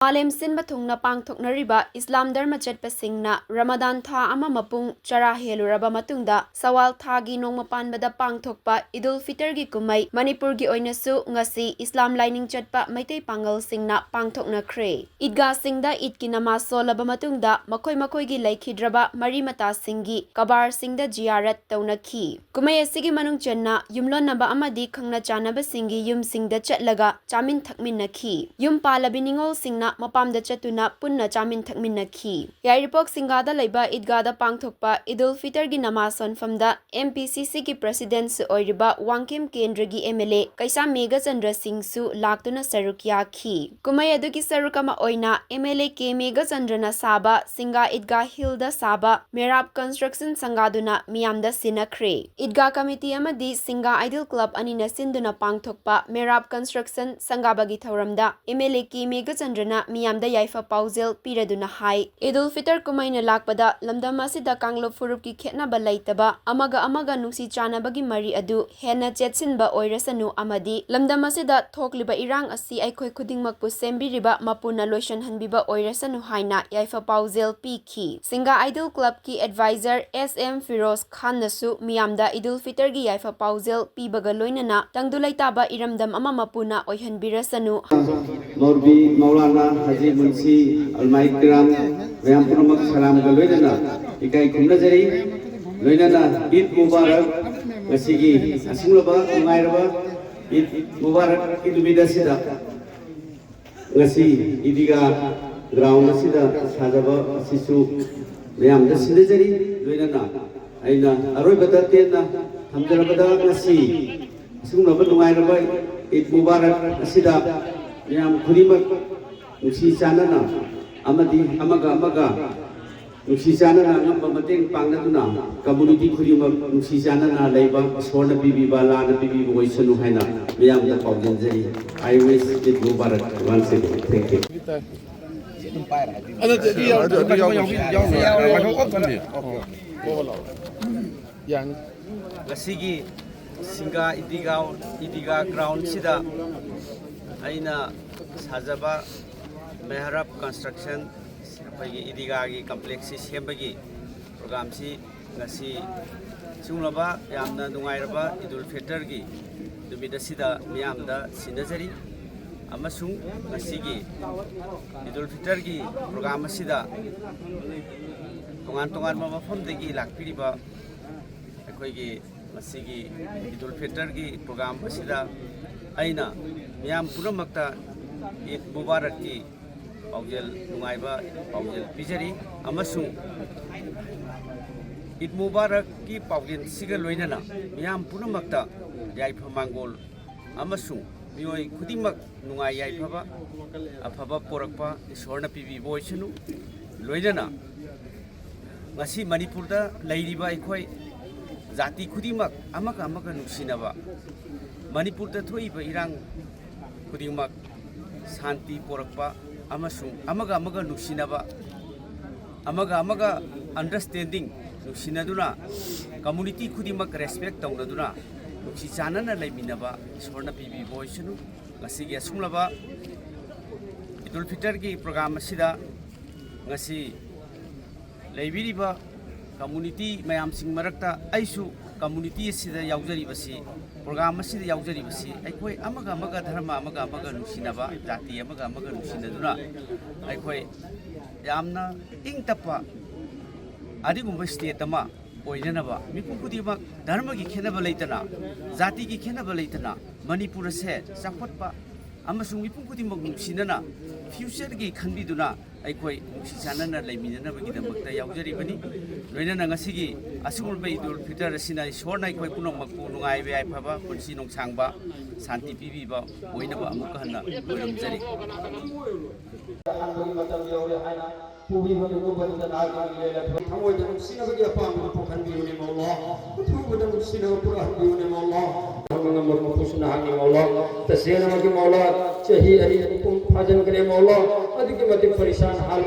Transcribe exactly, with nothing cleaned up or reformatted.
ꯃꯥꯂꯦꯝ ꯁꯤꯟꯕ ꯊꯨꯡꯅ ꯄꯥꯡꯊꯣꯛꯅꯔꯤꯕ ꯏꯁꯂꯥꯝ ꯙꯔꯃ ꯆꯠꯄꯁꯤꯡꯅ ꯔꯃꯗꯥꯟ ꯊꯥ ꯑꯃ ꯃꯄꯨꯡ ꯆꯔꯥ ꯍꯦꯜꯂꯨꯔꯕ ꯃꯇꯨꯡꯗ ꯁꯋꯥꯜ ꯊꯥꯒꯤ ꯅꯣꯡꯃ ꯄꯥꯟꯕꯗ ꯄꯥꯡꯊꯣꯛꯄ ꯏꯗꯨꯜ ꯐꯤꯇꯔꯒꯤ ꯀꯨꯝꯃꯩ ꯃꯅꯤꯄꯨꯔꯒꯤ ꯑꯣꯏꯅꯁꯨ ꯉꯁꯤ ꯏꯁꯂꯥꯝ ꯂꯥꯏꯅꯤꯡ ꯆꯠꯄ ꯃꯩꯇꯩ ꯄꯥꯉꯜꯁꯤꯡꯅ ꯄꯥꯡꯊꯣꯛꯅꯈ꯭ꯔꯦ꯫ ꯏꯗꯒꯥꯁꯤꯡꯗ ꯏꯗꯀꯤ ꯅꯃꯥꯖ ꯁꯣꯜꯂꯕ ꯃꯇꯨꯡꯗ ꯃꯈꯣꯏ ꯃꯈꯣꯏꯒꯤ ꯂꯩꯈꯤꯗ꯭ꯔꯕ ꯃꯔꯤ ꯃꯇꯥꯁꯤꯡꯒꯤ ꯀꯕꯥꯔꯁꯤꯡꯗ ꯖꯤꯌꯥꯔꯠ ꯇꯧꯅꯈꯤ꯫ ꯀꯨꯝꯃꯩ ꯑꯁꯤꯒꯤ ꯃꯅꯨꯡ ꯆꯟꯅ ꯌꯨꯝꯂꯣꯟꯅꯕ ꯑꯃꯗꯤ ꯈꯪꯅ ꯆꯥꯟꯅꯕꯁꯤꯡꯒꯤ ꯌꯨꯝꯁꯤꯡꯗ ꯆꯠꯂꯒ ꯆꯥꯃꯤꯟ ꯊꯛꯃꯤꯟꯅꯈꯤ꯫ ꯌꯨꯝ ꯄꯥꯜꯂꯕꯤ ꯅꯤꯉꯣꯜꯁꯤꯡꯅ ꯃꯄꯥꯝꯗ ꯆꯠꯇꯨꯅ ꯄꯨꯟꯅ ꯆꯥꯃꯤꯟ ꯊꯛꯃꯤꯟꯅꯈꯤ꯫ ꯌꯥꯏꯔꯤꯄꯣꯛ ꯁꯤꯡꯒꯥꯗ ꯂꯩꯕ ꯏꯗꯒꯥꯗ ꯄꯥꯡꯊꯣꯛꯄ ꯏꯗꯨꯜ ꯐꯤꯇꯔꯒꯤ ꯅꯃꯥꯖ ꯁꯣꯟꯐꯝꯗ ꯑꯦꯝ ꯄꯤ ꯁꯤ ꯁꯤꯒꯤ ꯄ꯭ꯔꯁꯤꯗꯦꯟꯠꯁꯨ ꯑꯣꯏꯔꯤꯕ ꯋꯥꯡꯈꯦꯝ ꯀꯦꯟꯗ꯭ꯔꯒꯤ ꯑꯦꯝ ꯑꯦꯜ ꯑꯦ ꯀꯩꯁꯥꯝ ꯃꯦꯘꯆꯟꯗ꯭ꯔ ꯁꯤꯡꯁꯨ ꯂꯥꯛꯇꯨꯅ ꯁꯔꯨꯛ ꯌꯥꯈꯤ꯫ ꯀꯨꯝꯃꯩ ꯑꯗꯨꯒꯤ ꯁꯔꯨꯛ ꯑꯃ ꯑꯣꯏꯅ ꯑꯦꯝ ꯑꯦꯜ ꯑꯦ ꯀꯦ ꯃꯦꯘꯆꯟꯗ꯭ꯔꯅ ꯁꯥꯕ ꯁꯤꯡꯒꯥ ꯏꯗꯒꯥ ꯍꯤꯜꯗ ꯁꯥꯕ ꯃꯦꯔꯥꯕ ꯀꯟꯁꯇ꯭ꯔꯛꯁꯟ ꯁꯪꯒꯥꯗꯨꯅ ꯃꯤꯌꯥꯝꯗ ꯁꯤꯟꯅꯈ꯭ꯔꯦ꯫ ꯏꯗꯒꯥ ꯀꯃꯤꯇꯤ ꯑꯃꯗꯤ ꯁꯤꯡꯒꯥ ꯑꯥꯏꯗꯤꯜ ꯀ꯭ꯂꯕ ꯑꯅꯤꯅ ꯁꯤꯟꯗꯨꯅ ꯄꯥꯡꯊꯣꯛꯄ ꯃꯦꯔꯥꯕ ꯀꯟꯁꯇ꯭ꯔꯛꯁꯟ ꯁꯪꯒꯥꯕꯒꯤ ꯊꯧꯔꯝꯗ ꯑꯦꯝ ꯑꯦꯜ ꯑꯦ ꯀꯦ ꯃꯦꯘꯆꯟꯗ꯭ꯔꯅ ꯃꯤꯌꯥꯝꯗ ꯌꯥꯏꯐ ꯄꯥꯎꯖꯦꯜ ꯄꯤꯔꯗꯨꯅ ꯍꯥꯏ, ꯏꯗꯨꯜ ꯐꯤꯇꯔ ꯀꯨꯝꯃꯩꯅ ꯂꯥꯛꯄꯗ ꯂꯝꯗꯝ ꯑꯁꯤꯗ ꯀꯥꯡꯂꯨꯞ ꯐꯨꯔꯨꯞꯀꯤ ꯈꯦꯠꯅꯕ ꯂꯩꯇꯕ, ꯑꯃꯒ ꯑꯃꯒ ꯅꯨꯡꯁꯤ ꯆꯥꯟꯅꯕꯒꯤ ꯃꯔꯤ ꯑꯗꯨ ꯍꯦꯟꯅ ꯆꯦꯠꯁꯤꯟꯕ ꯑꯣꯏꯔꯁꯅꯨ ꯑꯃꯗꯤ ꯂꯝꯗꯝ ꯑꯁꯤꯗ ꯊꯣꯛꯂꯤꯕ ꯏꯔꯥꯡ ꯑꯁꯤ ꯑꯩꯈꯣꯏ ꯈꯨꯗꯤꯡꯃꯛꯄꯨ ꯁꯦꯝꯕꯤꯔꯤꯕ ꯃꯄꯨꯅ ꯂꯣꯏꯁꯤꯟꯍꯟꯕꯤꯕ ꯑꯣꯏꯔꯁꯅꯨ ꯍꯥꯏꯅ ꯌꯥꯏꯐ ꯄꯥꯎꯖꯦꯜ ꯄꯤꯈꯤ꯫ ꯁꯤꯡꯒꯥ ꯑꯥꯏꯗꯤꯜ ꯀ꯭ꯂꯕꯀꯤ ꯑꯦꯗꯚꯥꯏꯖꯔ ꯑꯦꯁ ꯑꯦꯝ ꯐꯤꯔꯣꯖ ꯈꯥꯟꯅꯁꯨ ꯃꯤꯌꯥꯝꯗ ꯏꯗꯨꯜ ꯐꯤꯇꯔꯒꯤ ꯌꯥꯏꯐ ꯄꯥꯎꯖꯦꯜ ꯄꯤꯕꯒ ꯂꯣꯏꯅꯅ ꯇꯪꯗꯨ ꯂꯩꯇꯥꯕ ꯏꯔꯝꯗꯝ ꯑꯃ ꯃꯄꯨꯅ ꯑꯣꯏꯍꯟꯕꯤꯔꯁꯅꯨ꯫ ꯃꯧꯂꯕꯤ ꯃꯧꯂꯥꯅꯥ ꯍꯥꯖꯤ ꯃꯨꯟꯁꯤ ꯑꯜꯃꯥꯏ ꯀꯤꯔꯥꯝ ꯃꯌꯥꯝ ꯄꯨꯝꯅꯃꯛ ꯁꯂꯥꯝꯒ ꯂꯣꯏꯅꯅ ꯏꯀꯥꯏ ꯈꯨꯝꯅꯖꯔꯤ꯫ ꯂꯣꯏꯅꯅ ꯏꯗ ꯃꯨꯕꯥꯔꯛ꯫ ꯉꯁꯤꯒꯤ ꯑꯁꯤꯒꯨꯝꯂꯕ ꯅꯨꯡꯉꯥꯏꯔꯕ ꯏꯗ ꯃꯨꯕꯥꯔꯛꯀꯤ ꯅꯨꯃꯤꯠ ꯑꯁꯤꯗ ꯉꯁꯤ ꯏꯗꯤꯒꯥ ꯒ꯭ꯔꯥꯎꯟ ꯑꯁꯤꯗ ꯁꯥꯖꯕ ꯑꯁꯤꯁꯨ ꯃꯌꯥꯝꯗ ꯁꯤꯟꯅꯖꯔꯤ꯫ ꯂꯣꯏꯅꯅ ꯑꯩꯅ ꯑꯔꯣꯏꯕꯗ ꯇꯦꯟꯅ ꯊꯝꯖꯔꯕꯗ ꯉꯁꯤ ꯑꯁꯤꯒꯨꯝꯂꯕ ꯅꯨꯡꯉꯥꯏꯔꯕ ꯏꯗ ꯃꯨꯕꯥꯔꯛ ꯑꯁꯤꯗ ꯃꯌꯥꯝ ꯈꯨꯗꯤꯡꯃꯛ ꯅꯨꯡꯁꯤ ꯆꯥꯟꯅꯅ ꯑꯃꯗꯤ ꯑꯃꯒ ꯑꯃꯒ ꯅꯨꯡꯁꯤ ꯆꯥꯟꯅꯅ ꯑꯉꯝꯕ ꯃꯇꯦꯡ ꯄꯥꯡꯅꯗꯨꯅ ꯀꯝꯃꯨꯅꯤꯇꯤ ꯈꯨꯗꯤꯡꯃꯛ ꯅꯨꯡꯁꯤ ꯆꯥꯟꯅꯅ ꯂꯩꯕ ꯏꯁꯣꯔꯅ ꯄꯤꯕꯤꯕ, ꯂꯥꯟꯅ ꯄꯤꯕꯤꯕ ꯑꯣꯏꯁꯅꯨ ꯍꯥꯏꯅ ꯃꯤꯌꯥꯝꯗ ꯄꯥꯎꯖꯦꯜꯖꯔꯤ꯫ I wish Eid Mubarak once again. Thank you. ꯑꯗꯨ, ꯑꯗꯨ ꯌꯥꯎ-, ꯌꯥꯎ-, ꯌꯥꯎ-, ꯌꯥꯎ-, ꯌꯥꯎ-, ꯌꯥꯅꯤ꯫ ꯉꯁꯤꯒꯤ ꯁꯤꯡꯒꯥ ꯏꯗꯤꯒꯥ, ꯏꯗꯤꯒꯥ ꯒ꯭ꯔꯥꯎꯟꯁꯤꯗ ꯑꯩꯅ ꯁꯥꯖꯕ ꯃꯦꯍꯔꯕ ꯀꯟꯁꯇ꯭ꯔꯛꯁꯟ, ꯑꯩꯈꯣꯏꯒꯤ ꯏꯗꯤꯒꯥꯒꯤ ꯀꯝꯄ꯭ꯂꯦꯛꯁꯁꯤ ꯁꯦꯝꯕꯒꯤ ꯄ꯭ꯔꯣꯒꯥꯝꯁꯤ ꯉꯁꯤ ꯁꯤꯒꯨꯝꯂꯕ ꯌꯥꯝꯅ ꯅꯨꯡꯉꯥꯏꯔꯕ ꯏꯗꯨꯜ ꯐꯤꯇꯔꯒꯤ ꯅꯨꯃꯤꯠ ꯑꯁꯤꯗ ꯃꯤꯌꯥꯝꯗ ꯁꯤꯟꯅꯖꯔꯤ꯫ ꯑꯃꯁꯨꯡ ꯉꯁꯤꯒꯤ ꯏꯗꯨꯜ ꯐꯤꯇꯔꯒꯤ ꯄ꯭ꯔꯣꯒꯥꯝ ꯑꯁꯤꯗ ꯇꯣꯉꯥꯟ ꯇꯣꯉꯥꯟꯕ ꯃꯐꯝꯗꯒꯤ ꯂꯥꯛꯄꯤꯔꯤꯕ ꯑꯩꯈꯣꯏꯒꯤ ꯉꯁꯤꯒꯤ ꯏꯗꯨꯜ ꯐꯤꯇꯔꯒꯤ ꯄ꯭ꯔꯣꯒꯥꯝ ꯑꯁꯤꯗ ꯑꯩꯅ ꯃꯤꯌꯥꯝ ꯄꯨꯝꯅꯃꯛꯇ ꯏꯗ ꯃꯨꯕꯥꯔꯛꯀꯤ ꯄꯥꯎꯖꯦꯜ, ꯅꯨꯡꯉꯥꯏꯕ ꯄꯥꯎꯖꯦꯜ ꯄꯤꯖꯔꯤ꯫ ꯑꯃꯁꯨꯡ ꯏꯗ ꯃꯨꯕꯥꯔꯛꯀꯤ ꯄꯥꯎꯖꯦꯜꯁꯤꯒ ꯂꯣꯏꯅꯅ ꯃꯤꯌꯥꯝ ꯄꯨꯝꯅꯃꯛꯇ ꯌꯥꯏꯐ ꯃꯥꯡꯒꯣꯜ ꯑꯃꯁꯨꯡ ꯃꯤꯑꯣꯏ ꯈꯨꯗꯤꯡꯃꯛ ꯅꯨꯡꯉꯥꯏ ꯌꯥꯏꯐꯕ, ꯑꯐꯕ ꯄꯣꯔꯛꯄ ꯏꯁꯣꯔꯅ ꯄꯤꯕꯤꯕ ꯑꯣꯏꯁꯅꯨ꯫ ꯂꯣꯏꯅꯅ ꯉꯁꯤ ꯃꯅꯤꯄꯨꯔꯗ ꯂꯩꯔꯤꯕ ꯑꯩꯈꯣꯏ ꯖꯥꯇꯤ ꯈꯨꯗꯤꯡꯃꯛ ꯑꯃꯒ ꯑꯃꯒ ꯅꯨꯡꯁꯤꯅꯕ, ꯃꯅꯤꯄꯨꯔꯗ ꯊꯣꯛꯏꯕ ꯏꯔꯥꯡ ꯈꯨꯗꯤꯡꯃꯛ ꯁꯥꯟꯇꯤ ꯄꯣꯔꯛꯄ ꯑꯃꯁꯨꯡ ꯑꯃꯒ ꯑꯃꯒ ꯅꯨꯡꯁꯤꯅꯕ, ꯑꯃꯒ ꯑꯃꯒ ꯑꯟꯗꯔꯁ꯭ꯇꯦꯟꯗꯤꯡ, ꯅꯨꯡꯁꯤꯅꯗꯨꯅ, ꯀꯝꯃꯨꯅꯤꯇꯤ ꯈꯨꯗꯤꯡꯃꯛ ꯔꯦꯁꯄꯦꯛ ꯇꯧꯅꯗꯨꯅ, ꯅꯨꯡꯁꯤ ꯆꯥꯟꯅꯅ ꯂꯩꯃꯤꯟꯅꯕ ꯏꯁꯣꯔꯅ ꯄꯤꯕꯤꯕ ꯑꯣꯏꯁꯅꯨ꯫ ꯉꯁꯤꯒꯤ ꯑꯁꯨꯝꯂꯕ ꯏꯗꯨꯜ ꯐꯤꯇꯔꯒꯤ ꯄ꯭ꯔꯣꯒꯥꯝ ꯑꯁꯤꯗ ꯉꯁꯤ ꯂꯩꯕꯤꯔꯤꯕ ꯀꯝꯃꯨꯅꯤꯇꯤ ꯃꯌꯥꯝꯁꯤꯡ ꯃꯔꯛꯇ ꯑꯩꯁꯨ ꯀꯝꯃꯨꯅꯤꯇꯤ ꯑꯁꯤꯗ ꯌꯥꯎꯖꯔꯤꯕꯁꯤ, ꯄ꯭ꯔꯣꯒꯥꯝ ꯑꯁꯤꯗ ꯌꯥꯎꯖꯔꯤꯕꯁꯤ, ꯑꯩꯈꯣꯏ ꯑꯃꯒ ꯑꯃꯒ, ꯙꯔꯃ ꯑꯃꯒ ꯑꯃꯒ ꯅꯨꯡꯁꯤꯅꯕ, ꯖꯥꯇꯤ ꯑꯃꯒ ꯑꯃꯒ ꯅꯨꯡꯁꯤꯅꯗꯨꯅ ꯑꯩꯈꯣꯏ ꯌꯥꯝꯅ ꯏꯪ ꯇꯞꯄ ꯑꯗꯨꯒꯨꯝꯕ ꯁ꯭ꯇꯦꯠ ꯑꯃ ꯑꯣꯏꯅꯅꯕ, ꯃꯤꯄꯨꯝ ꯈꯨꯗꯤꯡꯃꯛ ꯙꯔꯃꯒꯤ ꯈꯦꯠꯅꯕ ꯂꯩꯇꯅ, ꯖꯥꯇꯤꯒꯤ ꯈꯦꯠꯅꯕ ꯂꯩꯇꯅ, ꯃꯅꯤꯄꯨꯔ ꯑꯁꯦ ꯆꯥꯎꯈꯠꯄ ꯑꯃꯁꯨꯡ ꯃꯤꯄꯨꯝ ꯈꯨꯗꯤꯡꯃꯛ ꯅꯨꯡꯁꯤꯅꯅ ꯐ꯭ꯌꯨꯆꯔꯒꯤ ꯈꯟꯕꯤꯗꯨꯅ ꯑꯩꯈꯣꯏ ꯅꯨꯡꯁꯤ ꯆꯥꯟꯅꯅ ꯂꯩꯃꯤꯟꯅꯅꯕꯒꯤꯗꯃꯛꯇ ꯌꯥꯎꯖꯔꯤꯕꯅꯤ꯫ ꯂꯣꯏꯅꯅ ꯉꯁꯤꯒꯤ ꯑꯁꯤꯒꯨꯝꯂꯕ ꯏꯗꯨꯜ ꯐꯤꯇꯔ ꯑꯁꯤꯅ ꯏꯁꯣꯔꯅ ꯑꯩꯈꯣꯏ ꯄꯨꯝꯅꯃꯛꯄꯨ ꯅꯨꯡꯉꯥꯏꯕ ꯌꯥꯏꯐꯕ, ꯄꯨꯟꯁꯤ ꯅꯨꯡꯁꯥꯡꯕ, ꯁꯥꯟꯇꯤ ꯄꯤꯕꯤꯕ ꯑꯣꯏꯅꯕ ꯑꯃꯨꯛꯀ ꯍꯟꯅ ꯈꯣꯏꯔꯝꯖꯔꯤ꯫ ꯑꯍꯥꯟꯕꯒꯤ ꯃꯇꯝ ꯌꯧꯔꯦ ꯍꯥꯏꯅ ꯄꯨꯕꯤꯕ ꯅꯨꯡꯒꯨꯝꯕꯗꯨꯗ ꯅꯍꯥꯛꯀꯤ ꯃꯤꯡꯂꯦꯟ ꯑꯗꯨ ꯊꯃꯣꯏꯗ ꯅꯨꯡꯁꯤꯅꯕꯒꯤ ꯑꯄꯥꯝꯕꯗꯨ ꯄꯣꯛꯍꯟꯕꯤꯌꯨꯅꯦ ꯃꯧꯂꯥ꯫ ꯑꯊꯨꯕꯗ ꯅꯨꯡꯁꯤꯅꯕ ꯄꯨꯔꯛꯍꯟꯕꯤꯌꯨꯅꯦ ꯃꯧꯂꯥ꯫ ꯈꯪꯕ ꯉꯝꯕ ꯃꯄꯨꯁꯨ ꯅꯍꯥꯛꯅꯤ ꯃꯧꯂꯥ꯫ ꯇꯁꯦꯡꯅꯃꯛꯀꯤ ꯃꯧꯂꯥ, ꯆꯍꯤ ꯑꯅꯤ ꯃꯄꯨꯡ ꯐꯥꯖꯤꯟꯈ꯭ꯔꯦ ꯃꯧꯂꯥ꯫ ꯑꯗꯨꯛꯀꯤ ꯃꯇꯤꯛ ꯄꯔꯤꯁꯥꯟ ꯍꯥꯜ